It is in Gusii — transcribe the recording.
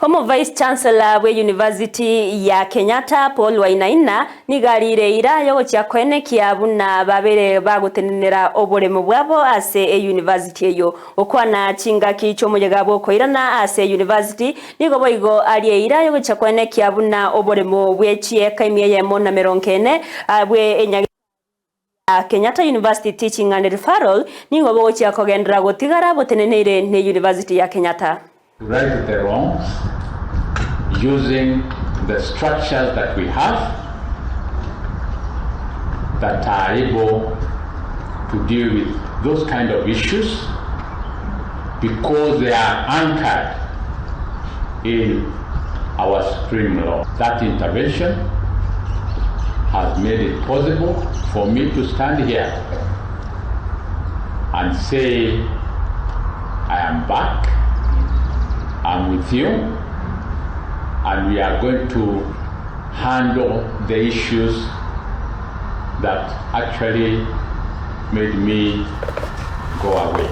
Omo Vice Chancellor bwe University ya Kenyatta Paul Wainaina nigo arire eira yogochia koenekia buna babere bagotenenera oboremo bwabo ase eyunivasiti eyio. Gokwana chingaki chi'omoyega bw'okoirana ase eyunivasiti nigo boigo arie eira yogochia koenekia buna oboremo bwe chieka emia eyemo na merongo ene bwe enyagitari ya Kenyatta University Teaching and Referral nigo bogochia kogenderera gotigara boteneneire n'eyunivasiti ya Kenyatta. To right the wrongs using the structures that we have that are able to deal with those kind of issues because they are anchored in our supreme law. That intervention has made it possible for me to stand here and say, I am back, I'm with you, and we are going to handle the issues that actually made me go away.